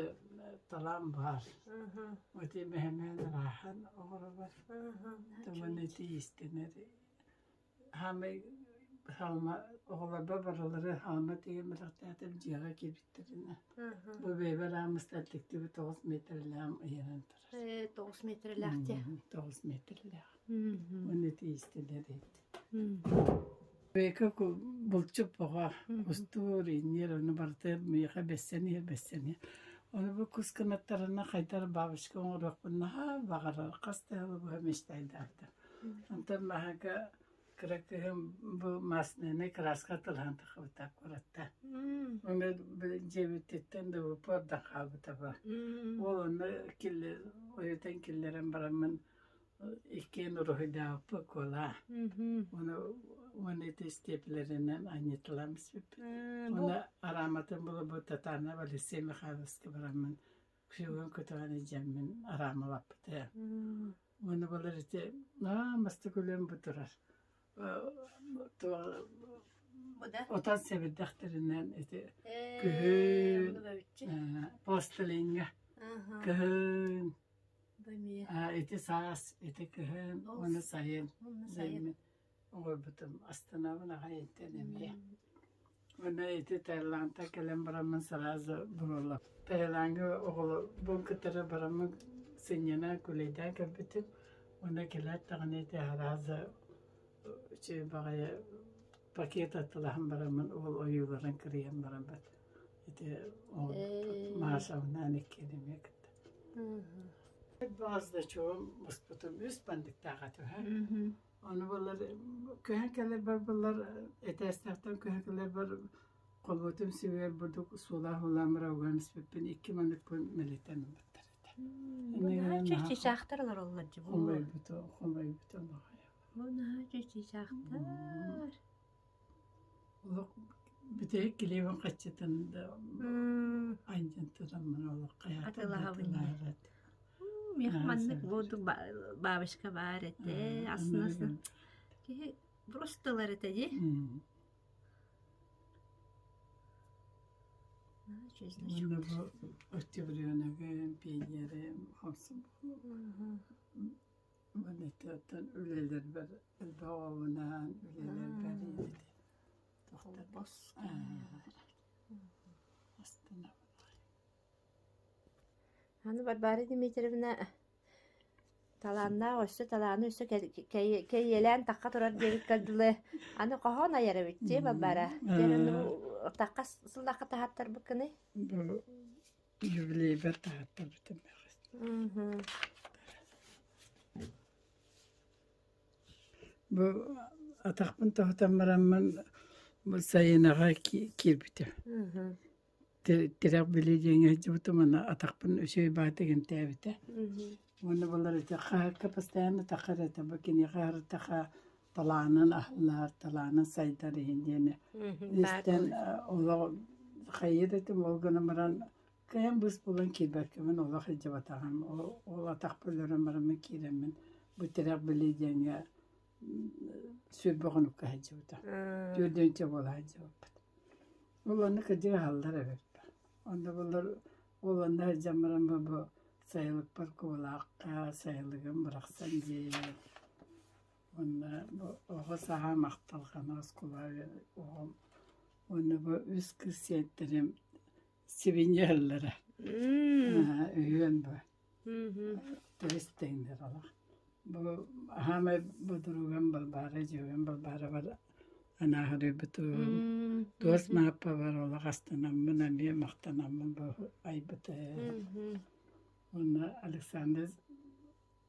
талаан баар. Ити мэһэмээн ыраахан оҕоробор. Туман ити иистэнэр Хаамай хаалма оҕолорбор барылары хаалма тиийэн бэлэхтээтим дьиэҕэ киирбиттэринэ. Бу бэйэбэр аамыстар тиктибит 9 метрлээх ыйанан турар. 9 метрлээх дии. 9 метрлээх. Уонна тиийистилэр эбит. Бэйэкэ булчут оҕо устуур, инниэр ону барыта миэхэ бэссэн иһэр, бэссэн иһэр. Ону бу кус кынаттарына хайдах бабочка оҥоруохпун наһаа баҕарар, хас да сылы быһа мечтайдаабытым. Онтон маһага кыра кыһым бу маслянай краска тылаан тахыбыта куоратта. Оны дьиэбититтэн да упордан хаалбыта ба. Ол онно ойутан киллэрэн бараммын иккиэн уруһуйдаабыппыт куолаа. Оны уон ити степлеринэн анньытылаан испиппит. Оны арааматын булубут Татьяна Алексей Михайловска бараммын күөгүн көтөҕөн илдьэммин араамалаппыта. Уонна балар ити аа бастакы үлэм бу турар. Отон сэбирдэхтэринэн ити күһүн пластилиҥҥа кыһын ити саас ити кыһын уонна сайын сайын оҥорбутум астынабын аҕай интэн эмиэ. Уонна ити Таиландтан кэлэн бараммын сразу буруолап. Таилаҥҥа оҕолорбун кытары бараммын сынньана күүлэйдээн кэлбитим. Уонна кэлээт даҕаны ити сразу үчүгэй баҕайы пакет атыылаһан бараммын ол ойууларын кырыйан бараммыт ити Машабынаан иккиэн эмиэ кытта. Баҕас да чугум муспутум үс бандыктаах этэ Ону булар көһөн кэлэрбэр булар этээстээхтэн көһөн кэлэрбэр холбуутум сүгэр бурдук суулаах-уулаан бырауган испиппин икки маныкпын мэлитэн ылбыттар этэ. Бу наһаа чычаахтар олороллор дии бу. Хомойбуту, хомойбуту наҕайа. Бу наһаа чычаахтар. Олох бүтэһик килиэбин хаччытын да анньан тураммын олох хайаата Атыылаһабын. Миэхэ маннык буолдук бабочка баар этэ. Астына Киһи просто ылар этэ дии. Уонна бу октябреногым, пионерым, комсомолум. Уонна оттон үлэлэрбэр элбэх оҕобунаан үлэлэрбэр ити тохтор астынабын. Аны Варвара Дмитриевна талааннаах өссө талааны өссө кэйиэлээн тахха турар диэбиккэ дылы аны хоһоон айар эбит дии Варвара. Тахха сыллахха таһааттарбыккыный? Бу юбилейбэр таһааттарбытым. Бу атахпын тоһутан бараммын бу сайынаҕа киирбитим. Тирэх били диэҥҥэ сылдьыбытым уонна атахпын үчүгэй баҕайытык эмтээбитэ. Уонна балар ити хаһыакка постоянно таххар этэ бу киниэхэ аһарытаха талаанын аһыллар, талаанын сайдар иһин диэни истэн олох хайыы да этим ол гынан баран кыайан быыс булан киирбэккэбин олох илдьибэтэҕим. Ол атахпын өлөрөн бараммын киирэммин бу тирэх били диэҥҥэ 20 хонукка сылдьыбыта. Түөрдүөнчэ буола сылдьыбыппыт. Ол онно кырдьык аһаллар эбиппин. Онно булар ол онно сылдьан баран бу сайылыкпар Кубалаахха сайылыгым бырахсан дьиэ. Уонна бу оҕо сааһа махталҕана оскуола оҕом уонна бу үс кыыс сиэттэрим сибиньиэллэрэ. Үһүөн бу. Төрүс тэҥнэр олох. Бу хаамай бодуругам Балбаара дьүөгэм Балбаара бар анааһырыйбытым. Туос мааппа бар олох астынаммын эмиэ махтанаммын бу айбыты. Уонна Александр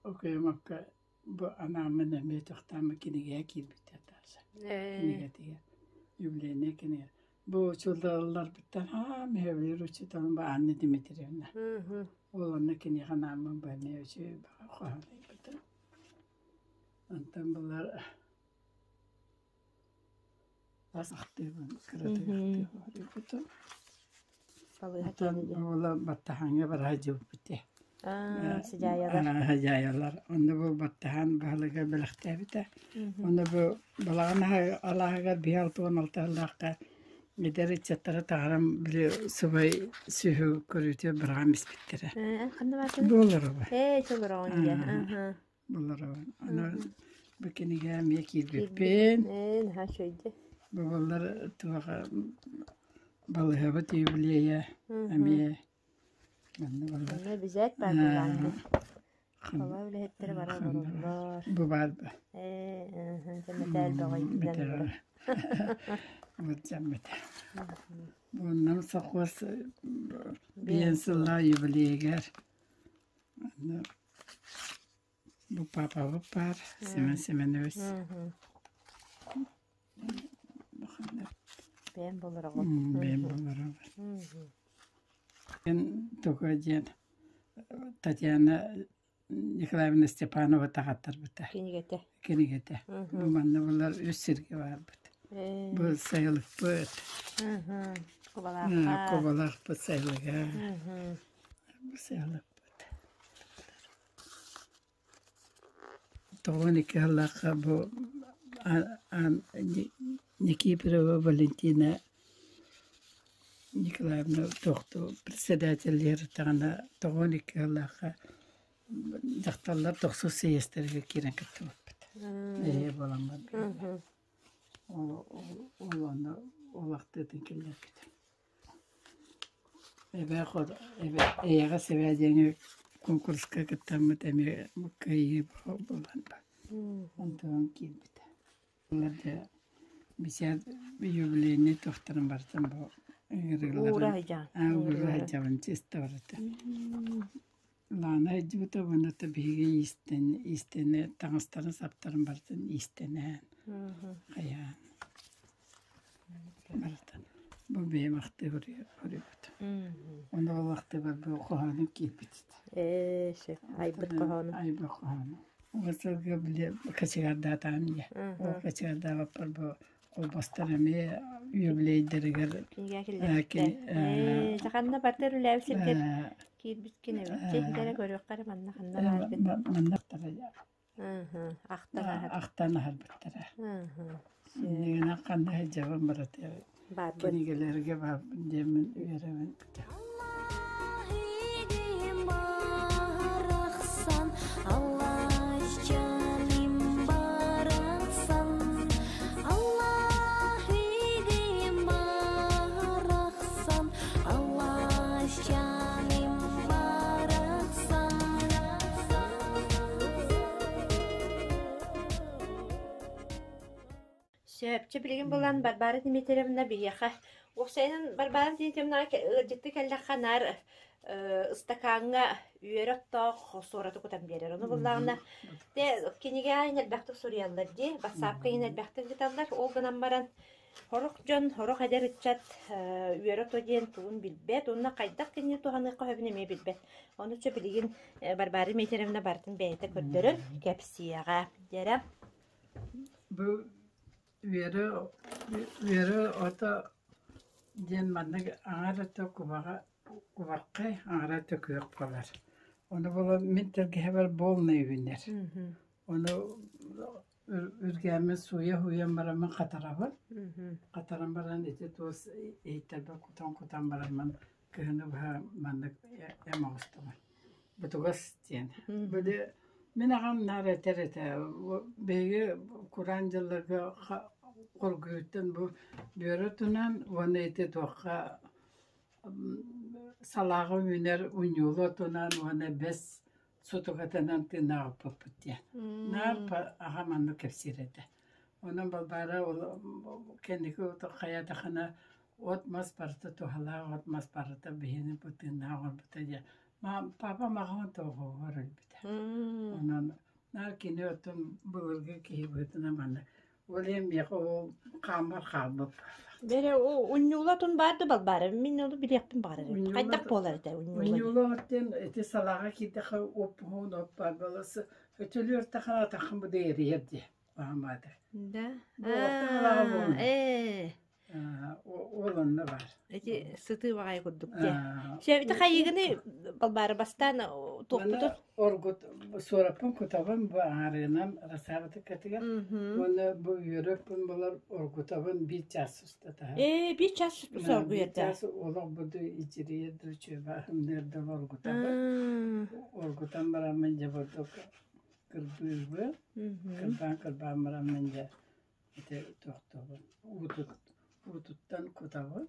Окоемовка бу анааммын эмиэ тохтооммун кинигэҕэ киирбитэ даже. Кинигэтигэр. Юбилейнай кинигэ. Бу учууталларбыттан аам сөбүлүүр учууталым бу Анна Дмитриевна. Ол онно киниэхэ анааммын бу эмиэ үчүгэй баҕа хоһоон айбытым. Онтон булар бас ахтыыбын кыратык ахтыыбын Балыыһа Оттон киэнэ диэн. уола баттаһааҥҥа бара сылдьыбыппыт дии. Аа, сыдьаайалар. Сыдьаайалар. Онно бу баттаһаан баһылыга бэлэхтээбитэ. Онно бу балаҕан алааһыгар биһи 66 сыллаахха эдэр ыччаттары таһааран били субай сүөһү көрүүтэ быраҕан испиттэрэ. Эн ханна баатыгын? Бу олоробун. Ээ, ити олороҕун дии. Аха. Бу олоробун. Аны бу кинигэ эмиэ киирбиппин. Ээ, наһаа үчүгэй дии. Бу буоллар туох балыыһабыт юбилейа эмиэ манна буоллар. Онно бизээт баатылаан. Хола үлэһиттэрэ бара олороллор. Бу баар ба. Ээ, мэтээл бөҕө иитинэн олорор. Быдьаммыт. Буоннан сохуос биэн сыллаа юбилейгэр Бу папабыт баар, Семен Семенович. Бэйэм болороҕун. Бэйэм болоробун. Туга диэн Татьяна Николаевна Степанова таҕаттарбыта. Кинигэтэ. Кинигэтэ. Бу манна булар үс сиргэ баарбыт. Бу сайылыкпыт. Кубалаахха. Кубалаахпыт сайылыга. Бу сайылыкпыт. 92 сыллаахха бу Никифорова Валентина Николаевна тохтуу председателлиир даҕаны 92 сыллаахха дьахталлар тохсус съезтэригэр киирэн кыттыбыппыт. Эһиэ буолан барбыт. Ол ол онно ол ахтыытын киллэрбит. Эбээ эйэҕэс эбээ диэҥи куонкуруска кыттаммыт эмиэ кыайыы буолан онтон киирбитэ. Бисиэр юбилейнай туохтарын барытын бу Уура ыҥырыыларын сылдьаҕын. уура сылдьабын чисто барыта. Лаана сылдьыбыта уонна биһиги иистэн иистэнэ таҥастарын саптарын барытын иистэнэн хайаан барыта бу бэйэм ахтыы хоруйбут. Ону ол ахтыыбар бу хоһоонум киирбит. Ээ, сөп. Айбыт хоһоону. Айбыт хоһоону. Ол сылга били кочегардаатаҕым дии. Ол кочегардаабаппар бу холбостор эмиэ юбилейдэригэр Кинигэ киллэрбиттэр. Ээ, ханна бардар үлээбит сиргэр киирбит эбит. Дьэ, көрүөххэ эрэ манна ханна бааргын. Манна Ахтан аһар. Ахтан аһарбыттара. Иннигинэн ханна сылдьабын барыта Баарбын. Кинигэлэргэ баарбын диэммин үөрэбин. Сөп. Чэ, билигин булан Варвара Дмитриевна биһиэхэ уопсайынан Варвара Дмитриевна ыалдьытты кэллэххэ наар ыстакааҥҥа үөрэ оттоох суораты кутан биэрэр. Ону буллаҕына те кинигэ элбэхтик суруйаллар дии, бассаапка иһин элбэхтик ыыталлар. Ол гынан баран сорох дьон, сорох эдэр ыччат үөрэ ото диэн тугун билбэт уонна хайдах кинини туһаныахха сөбүн эмиэ билбэт. Ону чэ билигин Варвара Дмитриевна барытын бэйэтэ көрдөрөн кэпсиэҕэ. Дьэрэ. Бу үөрэ үөрэ ото диэн маннык аҥаар өттө кубаҕа кубархай, аҥаара өттө күөх буолар. Ону буолан мин тэлгэһэбэр буолунай үүнэр. Ону үргээммин сууйа-сууйан бараммын хатарабын. Хатаран баран ити туос иһиттэрбэр кутан-кутан бараммын кыһыны быһа маннык эм оҥостобун. Бутугас диэн. Били мин аҕам наар этэр этэ, биһиги кураан дьылларга хоргуйуттан бу бүөрэ отунан уонна ити туохха салааҕа үүнэр унньуулу отунан уонна бэс сутукатынан тыыннаабыппыт диэн. Наар аҕам оннук кэпсиир этэ. Онон Балбаара ол кэнники хайаатахына от-мас барыта туһалаах от-мас барыта биһини бу тыыннаах оҥорбута диэн папа маҕан тоҕуһугар өлбүтэ. Онон наар кини оттон былыргы киһи быһыытынан манна. Ол иһин миэхэ ол хааммар хаалбыт. Бэрэ унньуула отун баар да балбаара мин ону билиэхпин баҕарар эбит. Хайдах буолар этэ унньуула? Унньуула оттен ити салааҕа киирдэххэ уоппуһун от баар буолас өтөлүөр тахана таххан бу дээрийэр дии. Баамаатыр. Да. Бу орто салааҕа буолун. Ээ. Ол онно баар. Ити сытыы баҕайы курдук дии. Сөбүтэ хайыгыны балбаары бастаан туохпутун? Оргут суораппын кутабын бу аарыынан расаабытыккатыгар уонна бу үөрөппүн булар оргутабын биир чаас устата. Ээ биир чаас оргуйар да. Чаас олох буду ичирийэр да үчүгэйбаһымныыр да оргутабын. Оргутан бараммын дьэ бурдук кырбыыбын. Кырбаан кырбаан бараммын дьэ Ити тохтобун уутуттан кутабын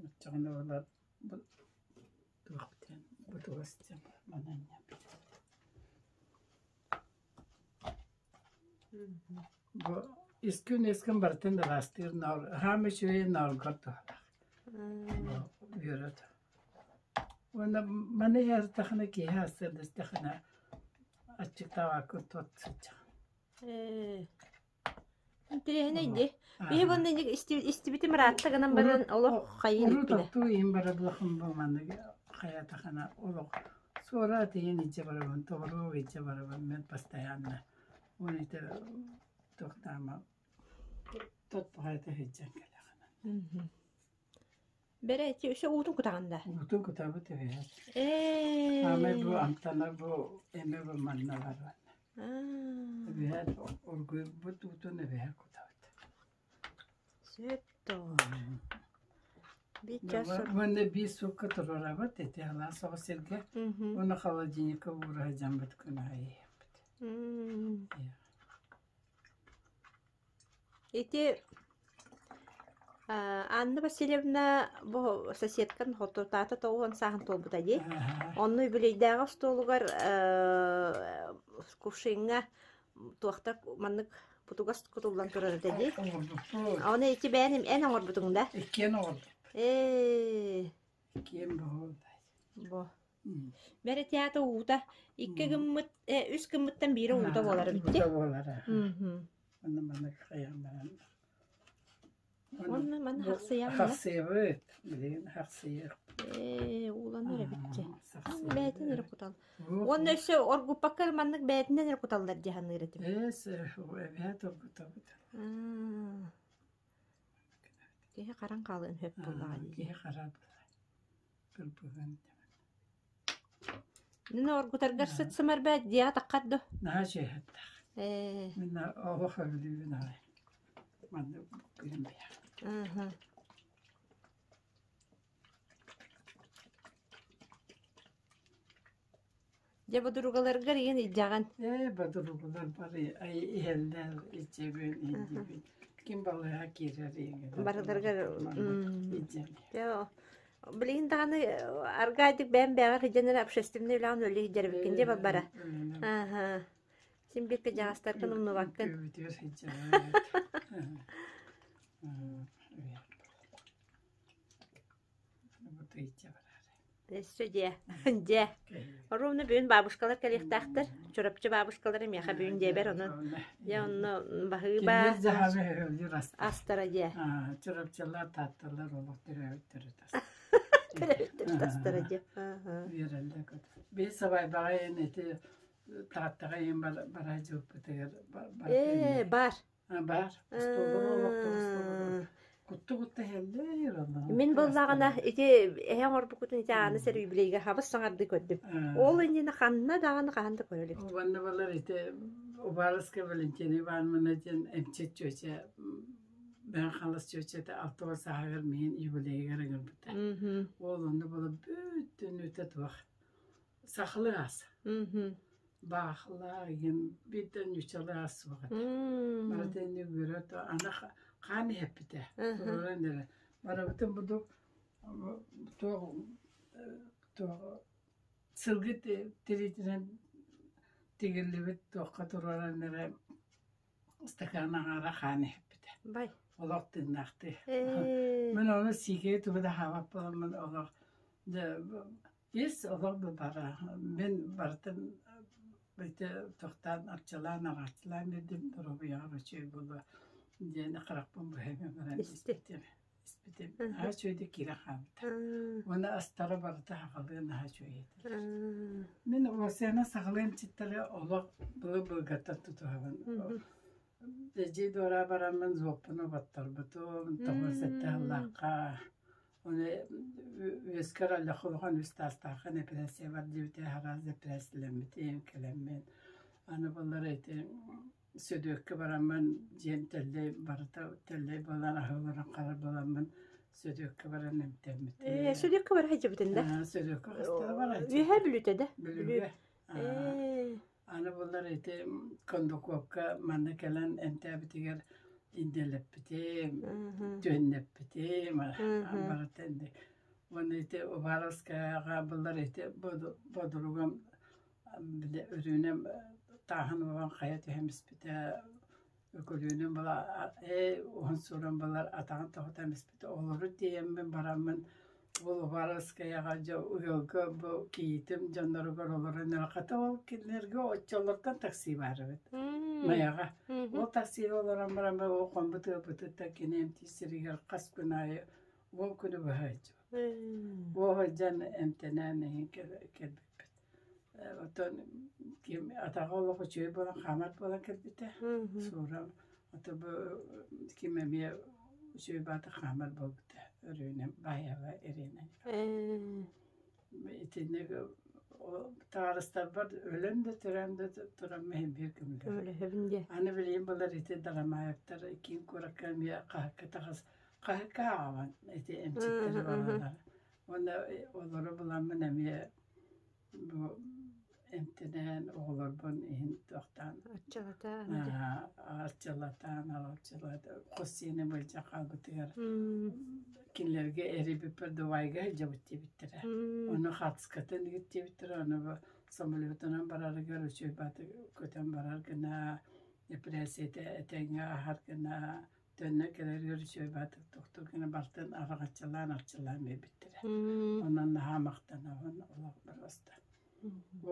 оччоҕуна олор туох диэн бутугас диэн манан Бу искүн искин барытын ыраастыыр ноор хаам үчүгэй нооргор туһалаах үөрөт уонна маны иһэртэххинэ киэһэ астыырдастэххинэ аччыктаабаккын тот сылдьаҕын Ээ, интэриэһинэй дии. Биһи уонна истибитим ыраатта гынан баран олох хайыы Урут иликпинэ. оттуу иһин барабылахым бу маннык хайатахына олох суора тиийэн илдьэ барабын, тоҕуруок илдьэ барабын мен постоянно. Уон ити туохтаама тот баҕайыта сылдьан кэлэҕин. Бэрэ ити өссө уутун кутаҕын да? Уутун кутабыт эбээт. Ээ. Аамай бу амтана бу эмэ бу манна баран. Эбэһээт оргуйбут уутун эбэһээт кутабыт. Сөп доо. Биир час Уонна биир суукка туруорабыт ити алаас соҕус сиргэ. Уонна холодильникка уура сылдьаммыт күн аайы иһэппит. Ити Анна Васильевна бу соседкан хотутаата 90 сааһын туолбута дии. Онно үбүлүөйдээҕи остуолугар кувшиҥҥа туохта маннык путугас кутуллан турар этэ дии. Ону ити бэйэн эн оҥорбутуҥ да? Иккиэн оҥорбут. Ээ. Иккиэн бу. Бу. Бэрэ театр уута икки гыммыт, үс гыммыттан биирэ уута буолар эбит Уута буолара. Онно маннык хайаан баран. Онно манна хахсыйан Хахсыйабыт. Билигин хахсыйыах. Ээ, ууланар эбит дьэ. Бэйэтин эрэ кутал. Уонна өссө оргуппакка маннык бэйэтинэн эрэ куталлар дии саныыр этим. Эс, эбэһээт оргутабыт. Киһи харан хаалыан сөп буоллаҕа дии. Киһи харан кырбыһын Мин оргутаргар сыт-сымар бэт дьиэҕэ таххар дуо? Наһаа дьиэһэттээх. Ээ. Мин олох өлүүбүн аҕай. Манна күнүм бэйэх. Аха. Дьэ бодуругаларгар иһин илдьэҕин. Ээ, бодуругалар бары иһэллэр, илдьэбин, илдьэбин. Ким балыыһа киирэр иҥэр. Барыларыгар илдьэбин. Дьэ, билигин даҕаны аргаайдык бэйэм бэйэҕэр сылдьан эрэ общественнай үлэҕин үлэлии сылдьар эбиккин дьэ Балбара. Аха. Син биир кыдьаҕастаргын умнубаккын. Үтүөр сылдьабыт. Өссө дьиэ. Дьиэ. Ровно бүгүн бабушкалар кэлиэхтээхтэр. Чурапчы бабушкалара миэхэ бүгүн дьиэбэр онон дьэ онно баһыыба астара дьиэ. Чурапчылар, таатталар олох төрөөбүттэрэ Төрөөбүттэрэ астара дьиэ. Үөрэллэр Биир сабайбаҕа эн ити Тааттаҕа ийэм бара дьылпытыгар Ээ, бар. Баар. Остуоллар олохтор остуоллар. Кутта-кутта иһэллэр онно. Мин буоллаҕына ити эһэ оҥорбуккутун ити ааны сэр юбилейга хабыс саҥардыы көрдүм. Ол иннинэ ханна даҕаны хаһан да көрө иликпин. Уонна балар ити Убаалыска Валентина Ивановна диэн эмчит чүөчэ бэйэн халыс чүөчэтэ 60 сааһыгар миин юбилейыгар ыҥырбыта. Ол онно буола бүттүнүүтэ туох сахалыы ас. Баахылаах игин биирдэ ньучалыы ас суох этэ. Барыта инник үөрэ аны хаан иһэппитэ. Туран эрэ. Барыбытын будук туох туох сылгы тириитинэн тигиллибит туохха туруоран эрэ ыстакаан аҥаара хаан иһэппитэ. Бай. Олох тыыннаахтыы. Мин ону сиикэйи тугу да аһаабат буоламмын олох дьэ ис олох бара. Мин барытын Ити тохтоон арчылаан, арааччылаан биэрдим, доруобуйаҕар үчүгэй буолуо диэн харахпын быһа баран испитим. Испитим. Наһаа үчүгэйдик киирэн хаалбыта. Уонна астара барыта сахалыы наһаа үчүгэй этилэр. Мин Уосуйаны сахалыы эмчиттэри олох былыр-былыргаттан тутуһабын. Эдьиий Дуора бараммын зуоппун угаттарбытым, 97 сыллаахха. Ону үөскэр олох улахан үс таастааххын эпэрээссийэ бар диэбитэ, араас эпэрээссийэлэммитим, кэлэммин. Аны буллар ити Сөдүөккэ бараммын дьиэм тэллэй барыта тэллэй буолан аһыы олорон харар буоламмын Сөдүөккэ баран эмтэммитим. Ээ, Сөдүөккэ бара сылдьыбытын да? Сөдүөккэ хастара бара Үөһээ Бүлүүтэ да? Бүлүүгэ. Ээ. Аны буллар ити Кондукуопка манна кэлэн эмтээбитигэр индэлэппитим, түһүннэппитим, барыта инди. Уонна ити Уваровскайга буллар ити бодуругам били өрүүнэм тааһын уган хайа түһэн испитэ, Өкөлүөнэм была ээ уһун сууран балар атаҕын тоһутан испитэ. Олору тиийэммин бараммын ол Уваровскайаҕа дьэ ыалга бу кийиитим дьонноругар олорон эрэ хата ол кинилэргэ оччолортон такси баар эбит Майаҕа. Ол таксига олорон баран ол хоммут ыалбытыттан кини эмтиир сиригэр хас күн аайы 10 күнү быһа сылдьыбыт. Ол сылдьан эмтэнэн иһин кэлбиппит. Оттон ким атаҕа олох үчүгэй буолан хаамар буолан кэлбитэ. Суурам ото бу ким эмиэ үчүгэй баата хаамар буолбута. Өрүүнэм баайаба Ирина. Итинник табаарыстарбар өлөн да төрөөн да туран иһин биир көмөлөһөбүн. Көмөлөһөбүн диэ. Аны билигин былыр ити Дарамаевтар киин куоракка эмиэ хаһыкка таҕыс хаһыкка ааҕабын ити эмчиттэри бараллар. Уонна олору буламмын эмиэ бу эмтэнэн оҕолорбун иһин туохтаан Аччалатаан арчылатаан арчылатаан хос сиэнэ былдьа хаалбытыгар кинилэргэ эрийбиппэр Дубайга сылдьабыт диэбиттэрэ. Ону хаатыскатын ыыт диэбиттэрэ, ону бу самолетунан барарыгар үчүгэй бааты көтөн барар гына, эпэрээссийэтэ этэҥҥэ ааһар гына Төннөн кэлэригэр үчүгэй баатык тохтуур гына балтын араҥаччылаан арчылаан биэрбиттэрэ. Онон наһаа махтанабын олох просто.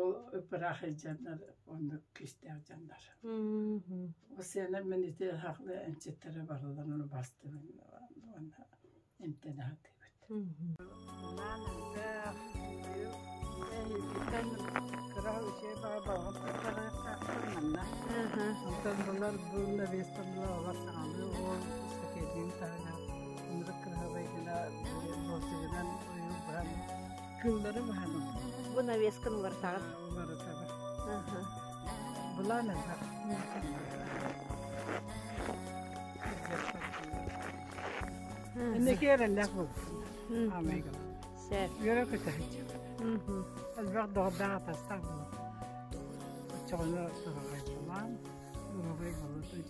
Ол ыпыраах дьоннор оннук күүстээх дьоннор. Ол сыана мин ити хаклы эмчиттэрэ барыларын убастыбын уонна эмтэнэ сатыыбыт. Наан элбэх, эһигиттэн кыра үчүгэй баҕа балаҕан туттарыахтаахпын манна. Онтон булар бу навестан була олор саҥалыы уол эстакетин таһынан ынырык кыраһабай гына босигынан ойуу быһан кыллары быһан Бу навесканы уларытаҕын? Уларытабын. Былаан элбэх. Инники эрэллээх буолбут. Аамайга. Сөп. Үөрэ көтө сылдьабыт. Элбэх доҕордоох атастаах буолуп. Оччоҕуна тураҕай булан, уруһуй булутун.